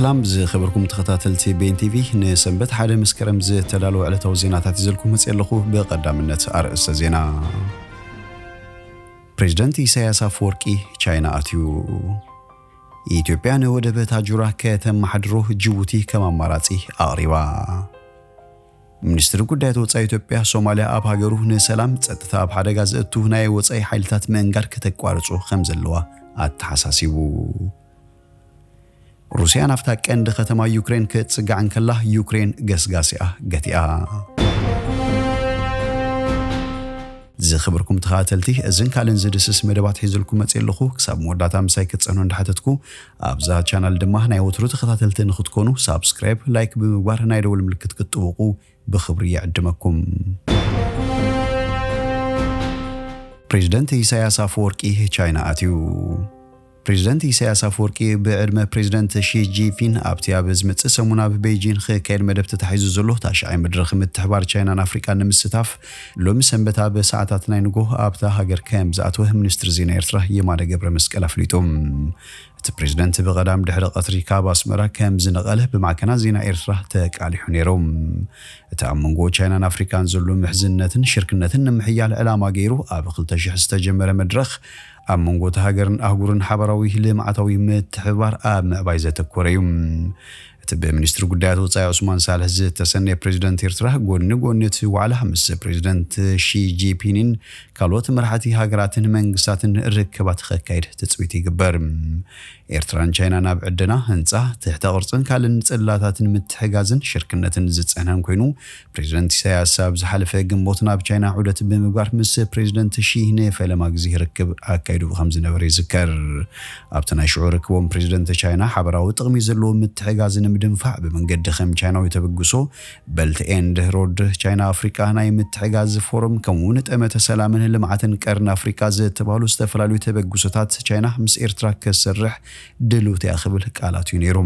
ሰላም ዝኸበርኩም ተኸታተልቲ ቤን ቲቪ፣ ንሰንበት ሓደ መስከረም ዝተዳለወ ዕለታዊ ዜናታት ይዘልኩም መፅእ ኣለኹ። ብቐዳምነት ኣርእስተ ዜና። ፕሬዚደንት ኢሳያስ ኣፈወርቂ ቻይና ኣትዩ። ኢትዮጵያ ንወደብ ታጁራ ከተመሓድሮ ጅቡቲ ከም ኣማራፂ ኣቕሪባ። ሚኒስትሪ ጉዳያት ወጻኢ ኢትዮጵያ፣ ሶማልያ ኣብ ሃገሩ ንሰላም ጸጥታ ኣብ ሓደጋ ዘእቱ ናይ ወጻኢ ሓይልታት ምእንጋድ ከተቋርጾ ከም ዘለዋ ኣተሓሳሲቡ። ሩስያ ናብታ ቀንዲ ከተማ ዩክሬን ክትጽጋዕ እንከላ፣ ዩክሬን ገስጋሲኣ ገቲኣ። ዝኽብርኩም ተኸታተልቲ፣ እዝን ካልእን ዝድስስ መደባት ሒዝልኩም መጽእ ኣለኹ። ክሳብ መወዳእታ ምሳይ ክትጸኑ እንዳሓተትኩ፣ ኣብዛ ቻናል ድማ ናይ ወትሩ ተኸታተልቲ ንክትኮኑ ሳብስክራይብ፣ ላይክ ብምግባር ናይ ደወል ምልክት ክትጥውቁ ብኽብሪ ይዕድመኩም። ፕሬዚደንት ኢሳያስ ኣፈወርቂ ቻይና ኣትዩ። ፕሬዚደንት ኢሳያስ ኣፈወርቂ ብዕድመ ፕሬዚደንት ሺ ጂንፒን ኣብቲ ኣብ ዝመጽእ ሰሙን ኣብ ቤይጂን ክካየድ መደብ ተታሒዙ ዘሎ ታሽዓይ መድረኽ ምትሕባር ቻይናን ኣፍሪቃን ንምስታፍ ሎሚ ሰንበት ኣብ ሰዓታት ናይ ንጎ ኣብታ ሃገር ከም ዝኣተወ ሚኒስትሪ ዜና ኤርትራ የማነ ገብረ መስቀል ኣፍሊጡ። እቲ ፕሬዚደንት ብቐዳም ድሕሪ ቀትሪ ካብ ኣስመራ ከም ዝነቐለ ብማዕከናት ዜና ኤርትራ ተቃሊሑ ነይሩ። እቲ ኣብ መንጎ ቻይናን ኣፍሪቃን ዘሎ ምሕዝነትን ሽርክነትን ንምሕያል ዕላማ ገይሩ ኣብ ክልተ ሽሕ ዝተጀመረ መድረኽ ኣብ መንጎ እታ ሃገርን ኣህጉርን ሓበራዊ ልምዓታዊ ምትሕብባር ኣብ ምዕባይ ዘተኮረ እዩ። እቲ ብሚኒስትሪ ጉዳያት ወጻኢ ዑስማን ሳልሕ ዝተሰነየ ፕሬዚደንት ኤርትራ፣ ጎኒ ጎኒ እቲ ዋዕላ ምስ ፕሬዚደንት ሺ ጂንፒንን ካልኦት መራሕቲ ሃገራትን መንግስታትን ርክባት ከካይድ ትጽቢት ይግበር። ኤርትራን ቻይናን ኣብ ዕደና፣ ህንጻ፣ ትሕተ ቅርጽን ካልእን ጽላታትን ምትሕጋዝን ሽርክነትን ዝጸንሐን ኮይኑ፣ ፕሬዚደንት ኢሳያስ ኣብ ዝሓለፈ ግንቦት ናብ ቻይና ዑደት ብምግባር ምስ ፕሬዚደንት ሺ ንፈለማ ግዜ ርክብ ኣካይዱ ከም ዝነበረ ይዝከር። ኣብቲ ናይ ሽዑ ርክቦም፣ ፕሬዚደንት ቻይና ሓበራዊ ጥቕሚ ዘለዎ ምትሕጋዝ ንምድንፋዕ ብመንገዲ ከም ቻይናዊ ተበግሶ በልት ኤንድ ሮድ ቻይና ኣፍሪቃ ናይ ምትሕጋዝ ፎረም፣ ከምኡውን ጠመተ ሰላምን ልምዓትን ቀርኒ ኣፍሪቃ ዝተባህሉ ዝተፈላለዩ ተበግሶታት ቻይና ምስ ኤርትራ ክሰርሕ ድልውቲ እያ ክብል ቃላት እዩ ነይሩ።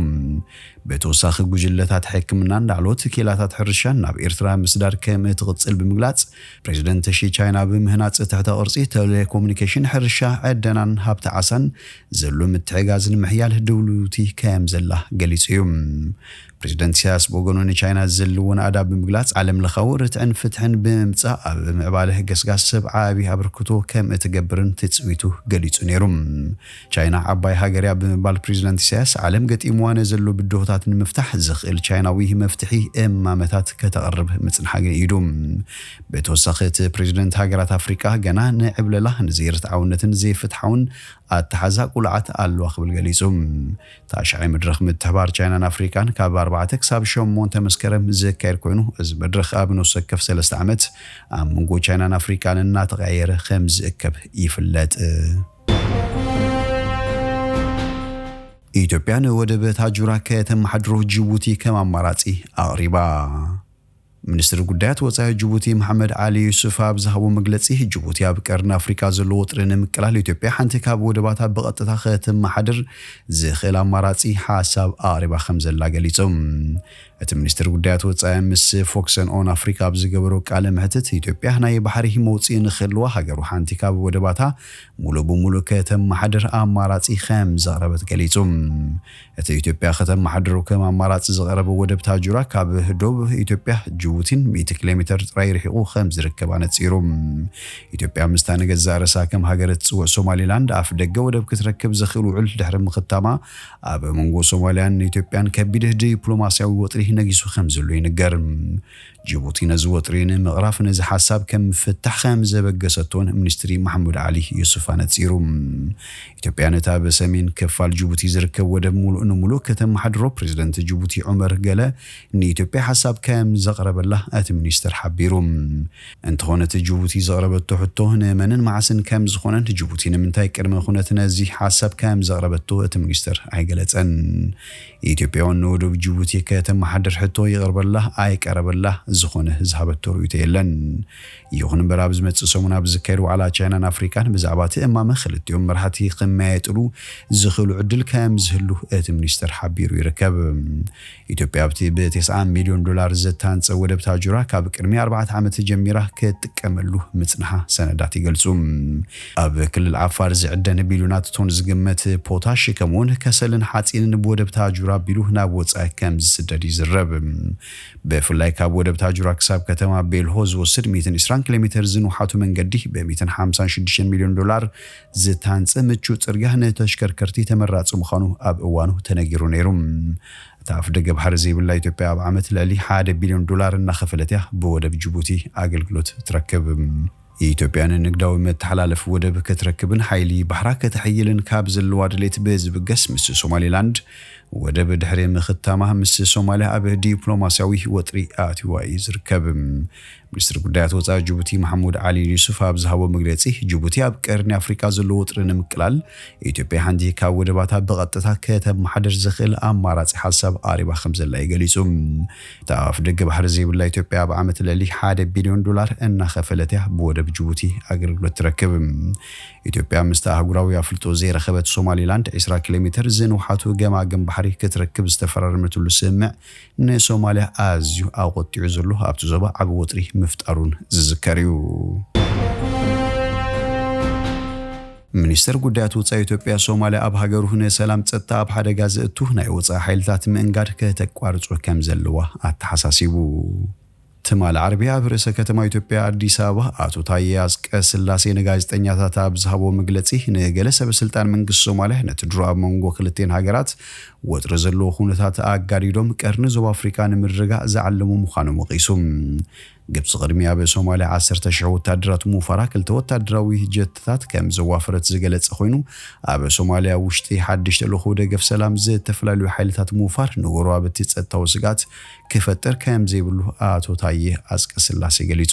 ብተወሳኺ፣ ጉጅለታት ሕክምናን ላዕለዎት ክኢላታት ሕርሻን ናብ ኤርትራ ምስዳር ከም እትቕጽል ብምግላጽ፣ ፕሬዚደንት ሺ ቻይና ብምህናጽ ትሕተ ቅርጺ፣ ቴሌኮሙኒኬሽን፣ ሕርሻ፣ ዕደናን ሃብቲ ዓሳን ዘሎ ምትሕጋዝ ንምሕያል ድውልውቲ ከም ዘላ ገሊጹ እዩ። ፕሬዚደንት ኢሳያስ ብወገኑ፣ ንቻይና ዘለዎን ኣዳ ብምግላጽ፣ ዓለም ለኻዊ ርትዕን ፍትሕን ብምምጻእ ኣብ ምዕባለ ገስጋስ ሰብ ዓቢ ኣበርክቶ ከም እትገብርን ትጽቢቱ ገሊጹ ነይሩ። ቻይና ዓባይ ሃገር እያ ብምባል ፕሬዚደንት ኢሳያስ፣ ዓለም ገጢምዋ ንዘሎ ብድሆታት ንምፍታሕ ዝኽእል ቻይናዊ መፍትሒ እማመታት ከተቕርብ ምጽንሓ ገይዱ። ብተወሳኺ፣ እቲ ፕሬዚደንት፣ ሃገራት ኣፍሪቃ ገና ንዕብለላ፣ ንዘይርትዓውነትን ዘይፍትሓውን ኣተሓዛ ቁልዓት ኣለዋ ክብል ገሊጹ። ታሽዓይ መድረኽ ምትሕባር ቻይናን ኣፍሪቃን ካብ ኣርባዕተ ክሳብ ሸሞንተ መስከረም ዝካየድ ኮይኑ፣ እዚ መድረኽ ኣብ ነፍሲ ወከፍ ሰለስተ ዓመት ኣብ መንጎ ቻይናን ኣፍሪቃን እናተቐያየረ ከም ዝእከብ ይፍለጥ። ኢትዮጵያ ንወደብ ታጁራ ከተመሓድሮ ጅቡቲ ከም ኣማራጺ ኣቕሪባ። ሚኒስትሪ ጉዳያት ወጻኢ ጅቡቲ መሓመድ ዓሊ ዩሱፍ ኣብ ዝሃቦ መግለጺ፣ ጅቡቲ ኣብ ቀርኒ ኣፍሪቃ ዘሎ ወጥሪ ንምቅላል ኢትዮጵያ ሓንቲ ካብ ወደባታ ብቐጥታ ከተመሓድር ዝኽእል ኣማራጺ ሓሳብ ኣቕሪባ ከም ዘላ ገሊጹ። እቲ ሚኒስትሪ ጉዳያት ወጻኢ ምስ ፎክሰን ኦን ኣፍሪካ ኣብ ዝገበሮ ቃለ መሕትት፣ ኢትዮጵያ ናይ ባሕሪ መውጽኢ ንክህልዋ፣ ሃገሩ ሓንቲ ካብ ወደባታ ሙሉእ ብሙሉእ ከተመሓድር ኣማራጺ ከም ዘቕረበት ገሊጹ። እቲ ኢትዮጵያ ከተመሓድሮ ከም ኣማራጺ ዝቐረበ ወደብ ታጁራ፣ ካብ ዶብ ኢትዮጵያ ጅቡቲን ሚእቲ ኪሎ ሜትር ጥራይ ርሒቑ ከም ዝርከብ ኣነጺሩ። ኢትዮጵያ ምስታ ንገዛእ ርእሳ ከም ሃገር እትጽውዕ ሶማሊላንድ ኣፍ ደገ ወደብ ክትረክብ ዝኽእል ውዕል ድሕሪ ምኽታማ፣ ኣብ መንጎ ሶማልያን ኢትዮጵያን ከቢድ ዲፕሎማስያዊ ወጥሪ ነጊሱ ከም ዘሎ ይንገር። ጅቡቲ ነዚ ወጥሪ ንምቕራፍ ነዚ ሓሳብ ከም ፍታሕ ከም ዘበገሰቶን ሚኒስትሪ ማሕሙድ ዓሊ ዩሱፍ ኣነጺሩ። ኢትዮጵያ ነታ ብሰሜን ክፋል ጅቡቲ ዝርከብ ወደብ ሙሉእ ንሙሉእ ከተመሓድሮ ፕሬዚደንት ጅቡቲ ዑመር ገለ ንኢትዮጵያ ሓሳብ ከም ዘቕረበላ እቲ ሚኒስትር ሓቢሩ። እንተኾነ፣ እቲ ጅቡቲ ዘቕረበቶ ሕቶ ንመንን መዓስን ከም ዝኾነን ጅቡቲ ንምንታይ ቅድመ ኩነት ነዚ ሓሳብ ከም ዘቕረበቶ እቲ ሚኒስትር ኣይገለጸን። ኢትዮጵያ እውን ንወደብ ጅቡቲ ከተመሓድር ሕቶ ይቕርበላ ኣይቀረበላ ዝኾነ ዝሃበቶ ርእይቶ የለን። ይኹን እምበር፣ ኣብ ዝመጽእ ሰሙን ኣብ ዝካየድ ዋዕላ ቻይናን ኣፍሪቃን ብዛዕባ እቲ እማመ ክልቲኦም መራሕቲ ክመያየጥሉ ዝኽእሉ ዕድል ከም ዝህሉ እቲ ሚኒስትር ሓቢሩ ይርከብ። ኢትዮጵያ ኣብቲ ብ ተስዓ ሚልዮን ዶላር ዝተሃንጸ ወደብ ወደብ ታጁራ ካብ ቅድሚ ኣርባዕተ ዓመት ጀሚራ ክትጥቀመሉ ምጽንሓ ሰነዳት ይገልጹ። ኣብ ክልል ዓፋር ዝዕደን ቢልዮናት ቶን ዝግመት ፖታሽ፣ ከምኡውን ከሰልን ሓጺንን ብወደብ ታጁራ ኣቢሉ ናብ ወጻኢ ከም ዝስደድ ይዝረብ። ብፍላይ ካብ ወደብ ታጁራ ክሳብ ከተማ ቤልሆ ዝወስድ ሚእትን ዕስራን ኪሎ ሜትር ዝንውሓቱ መንገዲ፣ ብ156 ሚልዮን ዶላር ዝተሃንጸ ምቹእ ጽርግያ ንተሽከርከርቲ ተመራጺ ምዃኑ ኣብ እዋኑ ተነጊሩ ነይሩ። እታ ኣፍደገ ባሕሪ ዘይብላ ኢትዮጵያ ኣብ ዓመት ልዕሊ ሓደ ቢልዮን ዶላር እናኸፈለት እያ ብወደብ ጅቡቲ ኣገልግሎት ትረክብ። ኢትዮጵያ ንንግዳዊ መተሓላለፊ ወደብ ክትረክብን ሓይሊ ባሕራ ከተሐይልን ካብ ዘለዋ ድሌት ብዝብገስ፣ ምስ ሶማሊላንድ ወደብ ድሕሪ ምኽታማ፣ ምስ ሶማልያ ኣብ ዲፕሎማስያዊ ወጥሪ ኣትዩዋ እዩ ዝርከብ። ሚኒስትር ጉዳያት ወጻኢ ጅቡቲ መሓሙድ ዓሊ ዩሱፍ ኣብ ዝሃቦ መግለጺ፣ ጅቡቲ ኣብ ቀርኒ ኣፍሪቃ ዘሎ ወጥሪ ንምቅላል፣ ኢትዮጵያ ሓንቲ ካብ ወደባታ ብቐጥታ ከተመሓድር ዝኽእል ኣማራጺ ሓሳብ ኣሪባ ከም ዘላ እዩ ገሊጹ። እታ ኣፍደገ ባሕሪ ዘይብላ ኢትዮጵያ ኣብ ዓመት ልዕሊ ሓደ ቢልዮን ዶላር እናኸፈለት እያ ብወደብ ጅቡቲ ኣገልግሎት ትረክብ። ኢትዮጵያ ምስታ ኣህጉራዊ ኣፍልጦ ዘይረኸበት ሶማሊላንድ ዕስራ ኪሎ ሜትር ዝንውሓቱ ገማግም ባሕሪ ክትረክብ ዝተፈራረመትሉ ስምምዕ ንሶማልያ ኣዝዩ ኣቖጢዑ ዘሎ ኣብቲ ዞባ ዓቢ ወጥሪ ምፍጣሩን ዝዝከር እዩ። ሚኒስተር ጉዳያት ወጻኢ ኢትዮጵያ፣ ሶማልያ ኣብ ሃገሩ ንሰላም ጸጥታ ኣብ ሓደጋ ዘእቱ ናይ ወጻኢ ሓይልታት ምእንጋድ ከተቋርጾ ከም ዘለዋ ኣተሓሳሲቡ። ትማሊ ዓርቢ ኣብ ርእሰ ከተማ ኢትዮጵያ ኣዲስ ኣበባ ኣቶ ታዬ ኣጽቀ ስላሴ ንጋዜጠኛታት ኣብ ዝሃቦ መግለጺ፣ ንገለ ሰበ ስልጣን መንግስቲ ሶማልያ ነቲ ድሮ ኣብ መንጎ ክልቴን ሃገራት ወጥሪ ዘለዎ ኩነታት ኣጋዲዶም ቀርኒ ዞባ ኣፍሪቃ ንምርግጋእ ዝዓለሙ ምዃኖም ወቒሱ። ግብጺ ቅድሚ ኣብ ሶማልያ ዓሰርተ ሽሕ ወታደራት ሙፋራ ክልተ ወታደራዊ ጀትታት ከም ዘዋፈረት ዝገለጸ ኮይኑ፣ ኣብ ሶማልያ ውሽጢ ሓድሽ ተልእኾ ደገፍ ሰላም ዝተፈላለዩ ሓይልታት ሙፋር ንጎረባብቲ ጸጥታዊ ስግኣት ክፈጥር ከም ዘይብሉ ኣቶ ታዬ ኣጽቀ ስላሴ ገሊጹ።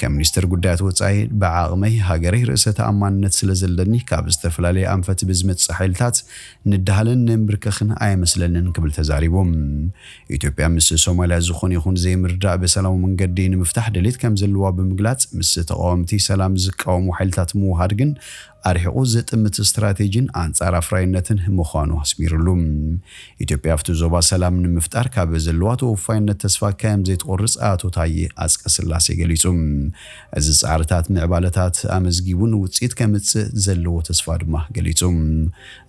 ከም ሚኒስትር ጉዳያት ወጻኢ፣ ብዓቕመይ ሃገረይ ርእሰ ተኣማንነት ስለ ዘለኒ፣ ካብ ዝተፈላለየ ኣንፈት ብዝመጽእ ሓይልታት ንዳሃልን ንንብርከኽን ኣይመስለንን ክብል ተዛሪቡ። ኢትዮጵያ ምስ ሶማልያ ዝኾነ ይኹን ዘይምርዳእ ብሰላማዊ መንገዲ ንምፍታሕ ድሌት ከም ዘለዋ ብምግላጽ፣ ምስ ተቃወምቲ ሰላም ዝቃወሙ ሓይልታት ምውሃድ ግን ኣርሒቑ ዝጥምት ስትራቴጂን ኣንጻር ኣፍራይነትን ምዃኑ ኣስሚርሉ። ኢትዮጵያ ኣብቲ ዞባ ሰላም ንምፍጣር ካብ ዘለዋ ተወፋይነት ተስፋ ከም ዘይትቆርጽ ኣቶ ታዬ ኣጽቀ ስላሴ ገሊጹ። እዚ ጻዕርታት ምዕባለታት ኣመዝጊቡን ውጽኢት ከምጽእ ዘለዎ ተስፋ ድማ ገሊጹ።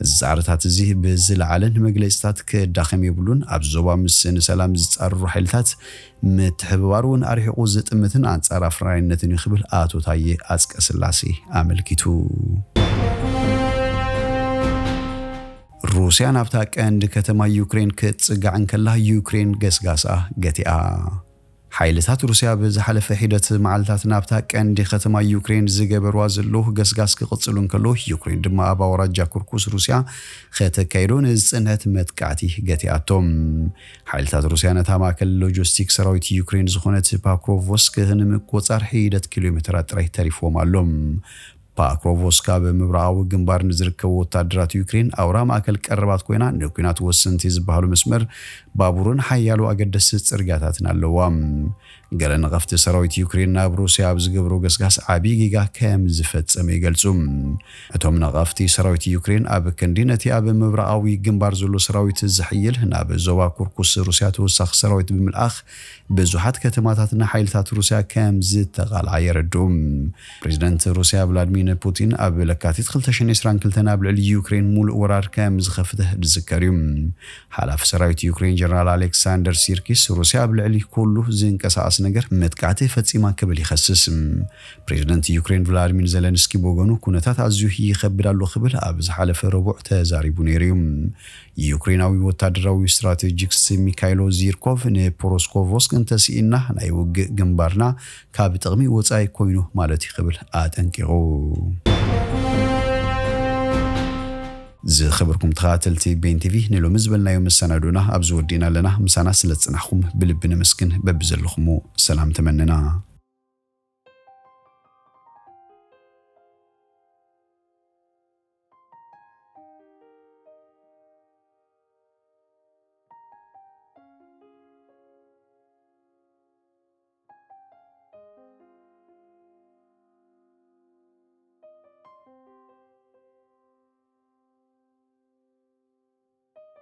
እዚ ጻዕርታት እዚ ብዝለዓለ ንመግለጺታት ክዳኸም የብሉን። ኣብዚ ዞባ ምስ ንሰላም ዝጻረሩ ሓይልታት ምትሕብባር እውን ኣርሒቑ ዝጥምትን ኣንጻር ኣፍራይነትን እዩ ክብል ኣቶ ታዬ ኣጽቀ ስላሴ ኣመልኪቱ። ሩስያ ናብታ ቀንዲ ከተማ ዩክሬን ክትጽጋዕ እንከላ፣ ዩክሬን ገስጋሳ ገቲኣ። ሓይልታት ሩስያ ብዝሓለፈ ሒደት መዓልታት ናብታ ቀንዲ ከተማ ዩክሬን ዝገበርዋ ዘለዉ ገስጋስ ክቕጽሉ እንከለዉ፣ ዩክሬን ድማ ኣብ ኣውራጃ ኩርኩስ ሩስያ ከተካይዶ ንዝጸንሐት መጥቃዕቲ ገቲኣቶም። ሓይልታት ሩስያ ነታ ማእከል ሎጂስቲክ ሰራዊት ዩክሬን ዝኾነት ፓክሮቮስክ ንምቁጽጻር ሒደት ኪሎ ሜትራት ጥራይ ተሪፍዎም ኣሎ። ፓክሮቮስክ ኣብ ምብራቓዊ ግንባር ንዝርከቡ ወታደራት ዩክሬን ኣውራ ማእከል ቀረባት ኮይና፣ ንኲናት ወሰንቲ ዝበሃሉ መስመር ባቡርን ሓያሎ ኣገደስቲ ጽርግያታትን ኣለዋ። ገለ ነቐፍቲ ሰራዊት ዩክሬን ናብ ሩስያ ኣብ ዝገብሮ ገስጋስ ዓቢ ጌጋ ከም ዝፈጸመ ይገልጹ። እቶም ነቐፍቲ ሰራዊት ዩክሬን ኣብ ክንዲ ነቲ ኣብ ምብራቓዊ ግንባር ዘሎ ሰራዊት ዝሕይል ናብ ዞባ ኩርኩስ ሩስያ ተወሳኺ ሰራዊት ብምልኣኽ ብዙሓት ከተማታት ንሓይልታት ሩስያ ከም ዝተቓልዓ የረድኡ። ፕሬዚደንት ሩስያ ቭላድሚር ፑቲን ኣብ ለካቲት ክልተ ሽሕን ዕስራን ክልተን ኣብ ልዕሊ ዩክሬን ሙሉእ ወራር ከም ዝኸፍተ ዝዝከር እዩ። ሓላፊ ሰራዊት ዩክሬን ጀነራል ኣሌክሳንደር ሲርኪስ፣ ሩስያ ኣብ ልዕሊ ኩሉ ዝንቀሳቐስ ነገር መጥቃዕቲ ፈጺማ ክብል ይኸስስ። ፕሬዚደንት ዩክሬን ቭላድሚር ዘለንስኪ ብወገኑ፣ ኩነታት ኣዝዩ ይኸብድ ኣሎ ክብል ኣብ ዝሓለፈ ረቡዕ ተዛሪቡ ነይሩ እዩ። ዩክሬናዊ ወታደራዊ ስትራቴጂክስ ሚካይሎ ዚርኮቭ፣ ንፖሮስኮቮስክ እንተስኢና ናይ ውግእ ግንባርና ካብ ጥቕሚ ወጻኢ ኮይኑ ማለት እዩ ክብል ኣጠንቂቑ። ዝኸበርኩም ተኸታተልቲ ቤን ቲቪ፣ ንሎሚ ዝበልናዮ መሰናዶና ኣብዚ ወዲእና ኣለና። ምሳና ስለ ዝጸናሕኩም ብልቢ ነመስግን። በብዘለኹሞ ሰላም ተመነና።